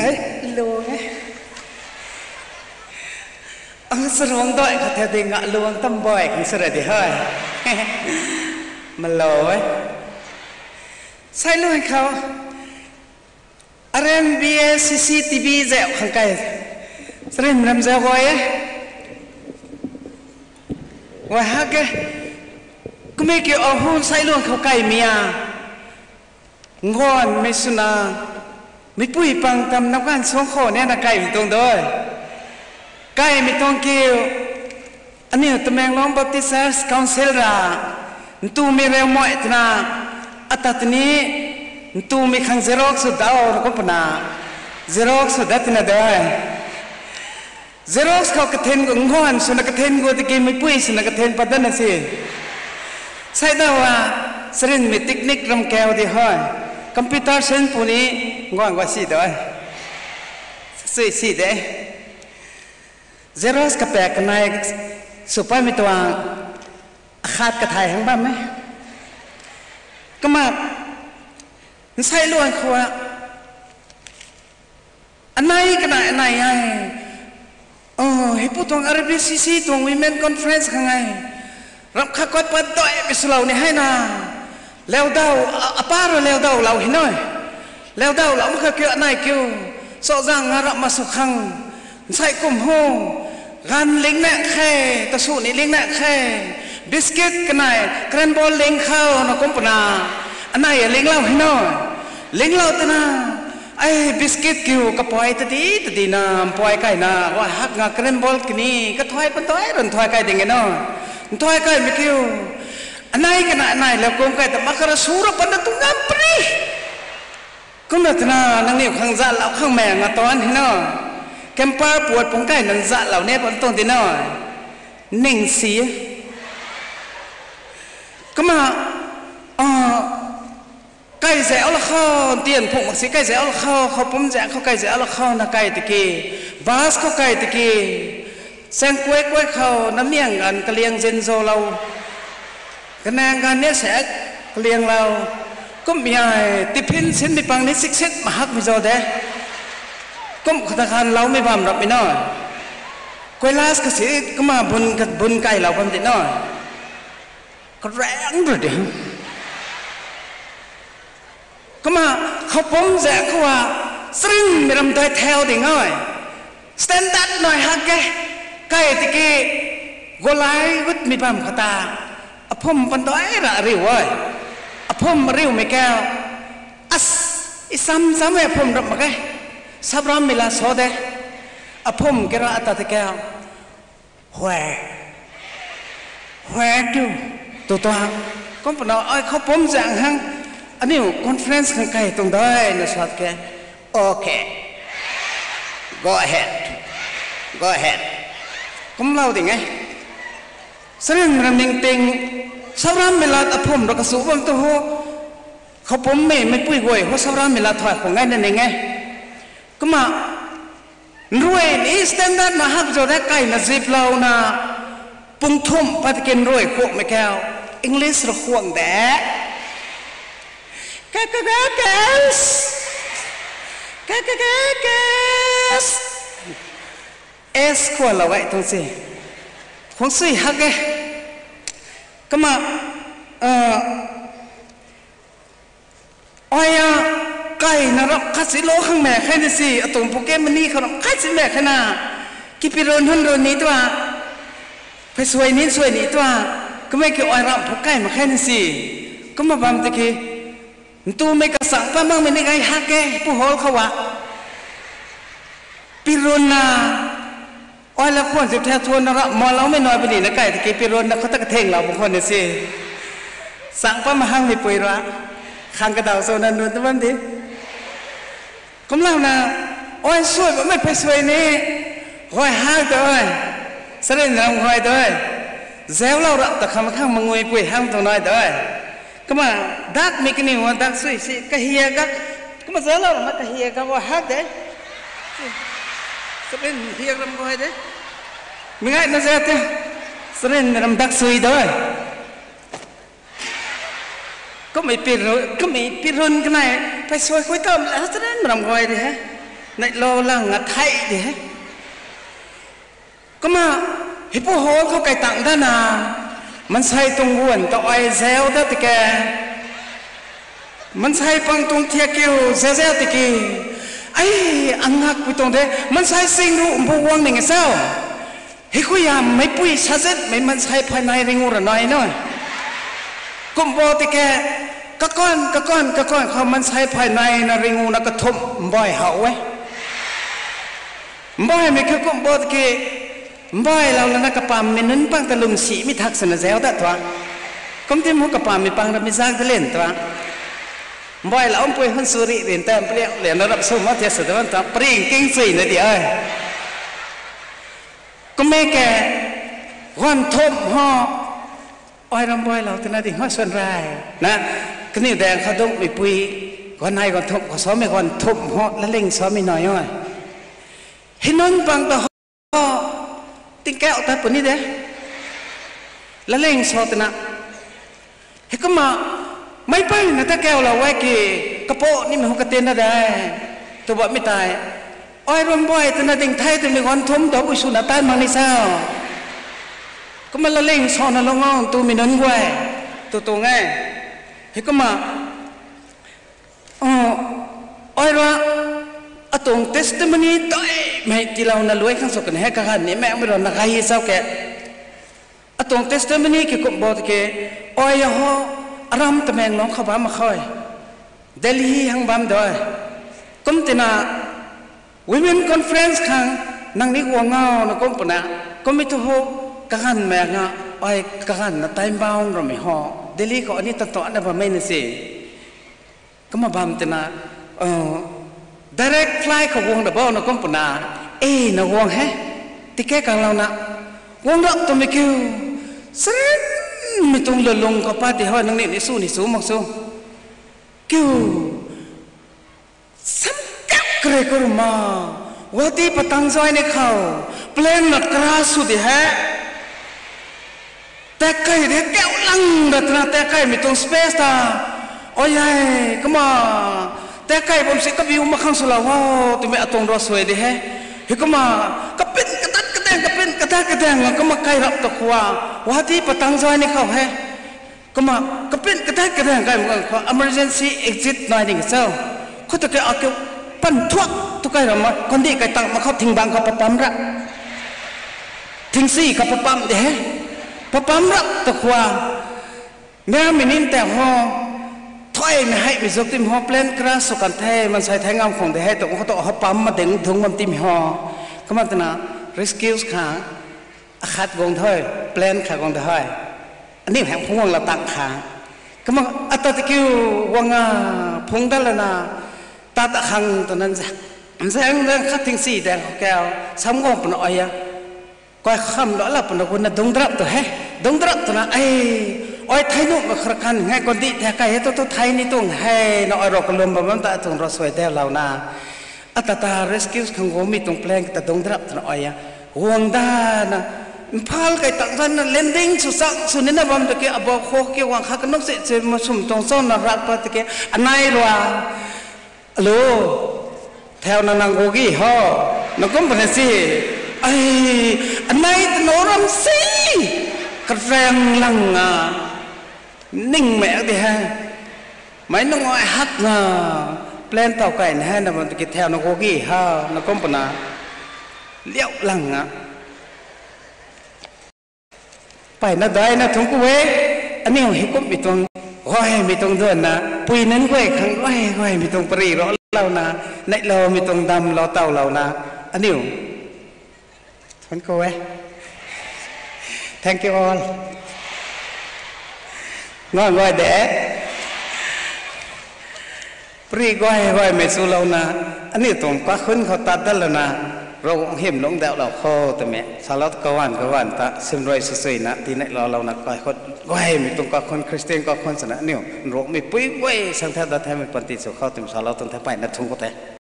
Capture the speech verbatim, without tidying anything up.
Hei, luang e. Ang saruang doi khat the ding nga luang tam boi khang sara di hei. Malo e. Sai luang khou. R M B A C C T V zauh khang kai. Sarin ram zauh goi e. Wai hak e. Kumei kiu ahu sai luang khou kai mia. Ngon mei swna, meipui pang tam nap kan suang khou ne na kaimei tuang doi. Kaimei tuang kiu, aniu Tamenglong Baptist Church Council ra, ntumei reu moi twna, ata tini, ntumei khang xerox sw dau na kum puna, xerox sw dat tina doi. Xerox khou kathen gu, ngon swna kathen gu tiki meipui swna kathen pat dana si. Sai dau a, sarinmei technique ram kau di hoi. Computer sen puni, ngon gua si doi. Sui si de. Xerox kapak kanei sw paimei tuang, akhat kathai hang bam e. Kumna, nsai luan khou a, anei kanei anei e. O, hei pu tuang R B C C tuang Women Conference khang e. Ram khat kuat pat doi mei swlou ni hei na. Laudau, a, apa rui laudau lou hei nai. Laudau lou mak kha kiu anei kiu. Sozang nga rap ma sw khang. Nsai kum hu. Ganv ling na khe, tasu ni ling na khe. Biscuit kanei, canned ball ling khou na kum puna. Anei a linglou hei nai. Linglou twna. Ai, biscuit kiu kapui tadi, tadi na, mpui kaina, wa hak nga canned ball kini, kathuai pantoi, run thuai kai ding e no. Nthuai kaimei kiu. Anei kana, anei lou kum kai ta, makara sura pana tu ngam pri. Kumna twna, nangniw khang zatlou khang mei nga tuan hei no. Camper puat pung kai nang zatlou ne pan tuang di no. Ning si. Kumna, ah, kai zauc la khou, tian phung mak si kai zauc la khou, khou pum zauc khou kai zauc la khou na kai tiki, bus khou kai tiki, sangkuai kuai khou, namiang ganv kaliang zin zolou, kanang ganv ni saek kalianglou, kummei ai, tiffin sinmei pang ni siksit mahakmei zo de, kum khou ta khanloumei bam rapmei no, koilas kasi kumna bun ka, bun kailou bam di no. Karang rui di. Kumna, khou pum zauc khou a, sarinmei ram dai thau ding e. Standard nai hak e. Kai tiki, golai gutmei bam khou ta. Aphum pantoi ra ariu e. Aphum ariumei kau. As, i sam sam e aphum rap mak ge. Saprammei la so de. Aphum kira ata tei kau. Where? Where to? Tu tuang. Kum puna, ai khou pum zauc hang. Aniu conference khang kai tuang dai na sat ke. Okay. Go ahead. Go ahead. Kumlou ding e. Sarin ram ning ting. Saprammei lat aphum ra kasu bam tu ho. Khou pummei, meipui guay ho saprammei lat thuai khou ngai na ning e. Kumna, nruai ni standard na hak zo de kaina ziplouna, pung thumh pat kin nruai khuakmei kau, English ra khuang de. Kakakakes. Kakakakes. S khualou gay tuang se. Khuang sui hak e. Kumna, ah, ai a, kaina rap khat si lou khang mei khe na si, atuang phu ke mani khou rap khat si mei khe na. Kipirun hun run ni tua. Phey suai ni suai ni tua. Kumna kiu ai rap phu kai mak khe na si. Kumna bam tiki. Ntumei kasang pa makmei ni gay hak e, pu hall khou a. Pirunna, ai la khwan si the thuanna ra, maloumei nai puni na kai tiki pirunna khou ta kathenglou pu khwan na si. Sang pa mahangmei pui ra, khang kadaw sw na nunc tu bam di. Kumlouna, ai suai bammei phey suai ni, guay hak tu e, sarin ram guay tu e, zauclou rap ta kham khang manguipui hang tu nai tu e. Kumna, dakmei kaniw a dak sui si, kahia gak, kumna zauclou rap na kahia gak guay hak de. Sarin hiak ram guay de. Mi gayna zauc te, sarin ram dak sui tu e. Kummei pirun, kummei pirun kanei, phey suai khui tam la sarin ram guay di he. Neihlou lang a thei de he. Kumna, hipu hall khou kai tang dana, mansei tuang guan ta ai zau dat tiki, mansei pang tuang thiak kiu zau zau tiki, ai, angakpui tuang de, mansei sing ru mbu guang ning e cho. Hei khuiyam meipui sazatmei mansei phay nai ringu ra nai no. Kum bo tiki, kakan, kakan, kakan khou mansei phay nai na ringu na kathumh mbai how e. Mbaimei khou kum bo tiki, mbai lou lana kapammei nunc pang ta lwmsimei thak sana zau dat tuang. Kum tim hu kapammei pang ra mi zak de len tuang. Mbai lou mpui hun suri rin ta mpli lian na rap sw ma thiak sa tuang ta pring king sui na di ai. Kummei ke, guan thumh ho, ai ram bailou twna ding ho swan rai. Na, kaniw daeng khou dungmeipui, guan nei guan thumh khou samei guan thumh ho, laling samei nai o. Hei nunc pang ta ho, tingkauh tat puni de. Laling sa twna. Heikumna, meic peyna ta kaulou e ki, kapu nimei hu katin na de, tw bammei tei. Ai ram baih twna ding the twmei guan thumh ta bui swna tan mak ni sa. Kumna laling sana lung o twmei nunc guay, tw tuang e. Heikumna, ai ra, atuang testimony taimei tiilouna luai khang sw kan he kaganv nimei mei ra na gay chau ke. Atuang testimony ki kum bo tiki, ai ho, aram Tamenglong khou bam mak khou, Delhi hang bam dui. Kum tina, Women Conference khang, nang ni guang ngau na kum puna, kummei thu ho, kaganvmei nga, ai kaganvna time bound ramei ho, Delhi khou ani ta tuana bammei na si. Kumna bam tina, direct flight khou guang da bau na kum puna, e na guang he, ticket kanglouna, guang rap twmei kiu, sarinmei tuang lulung khou pat ti ho nangniw ni su ni su mak su. Kiu, sam kak kare karuma, Guwahati patang zay ni khou, plane na crash sw di he. Tek kai de kau lang da twna tek kaimei tuang space ta. Oi ai, kumna, tek kai bam si kabiu mak khang swlou o, twmei atuang rui suai di he. Heikumna, kapin katat kadaeng, kapin katat kadaeng, kumna kai rap ta khua. Guwahati patang zay ni khou he. Kumna, kapin katat kadaeng kai mak khou emergency exit nai ding cho. Khou ta ke akiu pan thuak tu kai rama, kandih kai tang mak khou thingbang khou papam ra. Thingsi khou papam de he. Papam rap ta khua. Miamei nin ta ho. Thuaimei heimei zuk tim ho plane crash sw kan the, mansei thei ngam khang de he, tu khou tu ho pam ma ding dung bam tim ho. Kumna twna rescues khang, akhat guang the, plane khat guang the. Aniu hang phungc guang la tang khang. Kumna ata ta kiu guang a, phungc dat lana, tat akhang twna, nzaeng zaeng khat thingsi daeng khou kau, sam guang puna ai a. Kai kham lou la puna guna dungc drap tu he. Dungc drap twna, ai, ai thei nuhmei khar kan ngai kandih the kai he tu tu thei ni tuang he, na ai rui kalum bam bam ta atuang rui suai dalouna. Ata ta rescue khang guangmei tuang plane ta dungc drap twna ai a. Guang dana, Imphal kai tang zana landing sw chang sw nina bam ta ki abou khou ki guang kha kanuk se se masum tuang chana rak pa ta ki anei rui. Alo, thauna nang guang gi ho, na kum puna si, ai, anei twna ram si, karang lang a, ningmei di he, mei nungai hak na, plane taw kai na he, na bam ta ki thauna guang gi ha, na kum puna, liau lang a. Mpeyna daina thungc ku e, aniu heikumhmei tuang, guaymei tuang duanna, pui nunc guay khang guay guaymei tuang pari ralouna, neihloumei tuang damlou tawlouna, aniu. Thungc ku e. Thank you all. Ngan guay de. Pari guay guaymei chulouna, aniu tuang kakhun khou tat dat lana, Ravguangc hym lungc dauhlou kho twmei salou kaganv kaganv ta simrui swsuina tineihlou louna kaikhun guaymei tuang kakhun Christian kakhun swna aniu nruangmei pui guay sang the dat themei panty sw khou twmei salou tuang the, mpeyna thungc ku the.